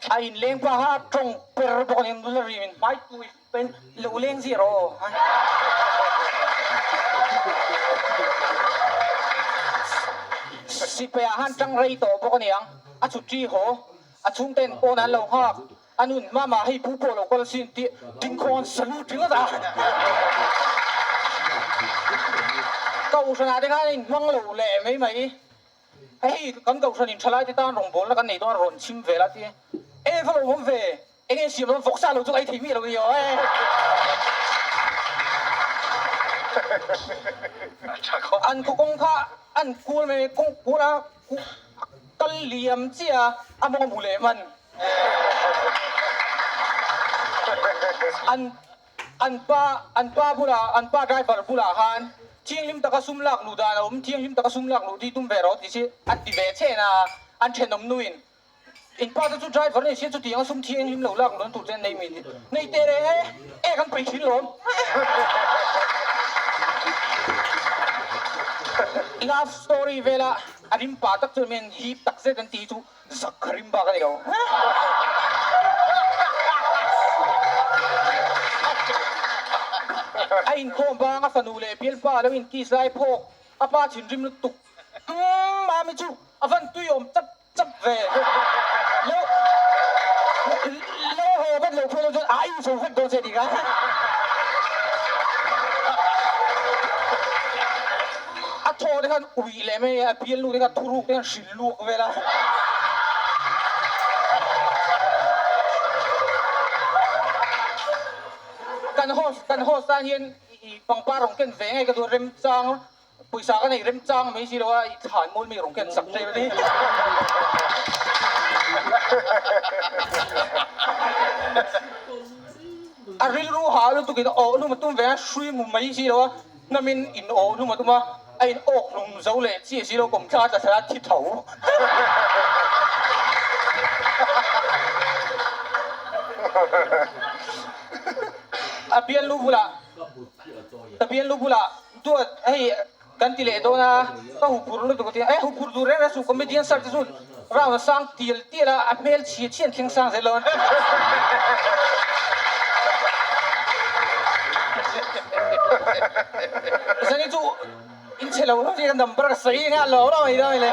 A in leng pa kha a tawng per bawk a ni nula rim in hmai tui pen lo leng zia rawh aw. Sipai ah khan tang rei tawh bawk a ni ang, a chhuṭi haw a chhungten pawn an lo nghak a nun mama hei pu pawh lo kal sin tih dingkhawn salute ringawt a. Kohhranah te khan a inhmang lo leh mai mai. Hei kan kohhran in thalai te tan rawngbawlna kan nei dawn a rawn chhim vel a ti e va lo awm ve eng nge siam dawn vawksa lo chu ka ei thei miah lo ni aw e. An khaw kawng kha an kual mai kawng kual a kal liam chiah a a mawng a hmu leh hman an An pa, an pa bulah, an pa driver bulah khan thianghlim taka sum lak luh dan a awm, thianghlim taka sum lak luh tih tum ve rawh ti si a ti ve chhen a, an thenawm nuin in pa te chu driver a ni sia chutianga sum thianghlim lo lak luhna tur che an nei mi nei teh reng e, e kan paih thin lawm. Love story vela a rim pa tak chuan min hip tak zet an ti chu Zak ka rim bak a ni lo. A inkhawm bang a fanu leh bialpa lo inkiss lai phawk a pa thinrim lutuk. Umm mami chu a van tui awm chap chap ve. Lo lo haw vat lo phei lo chuan a in zo vek dawn che tih kha. A thaw te khan uih leh mai a bialnu te khan thuruk te khan hrilh luak vel a. Kan host kan host tan hian i pangpar rawn ken ve ngei ka duh remchang pawisa ka nei remchang mai si lo a i thlan mawl mi rawn ken sak ṭep a ni. A rilru hah lutuk in awh hlum a tum ve a hrui mu mai si lo a hnamin in awh hlum a tum a. A in awk hlum zo leh chiah si lo kawm thla tla thla thi tho. A bialnu bulah ka bialnu bulah duat hei kan ti leh dawn a ka huphurh lutuk a ti a, e huphurh tur reng reng suh comedian sir te chu round a sang tial tial a a hmel chhia chhia an thleng sang zel lo a. Zani chu in chhe lo hi ka number ka sawi anga lo lo mai mai le.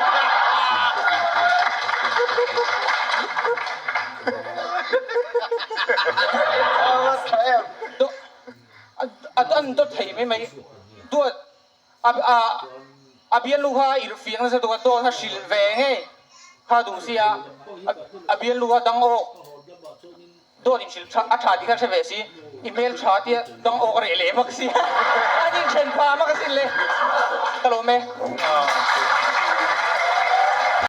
An dawt thei mai mai duat a bialnu kha i fiang nasa tuk a dawt kha hrilh ve ngei kha duh sia a bialnu kha dang awk Dawt in hrilh tha a tha tih kha hre ve si, i hmel tha tia dang awk a reh leh mak si, an inthen pha mak asin le, ka lawm e.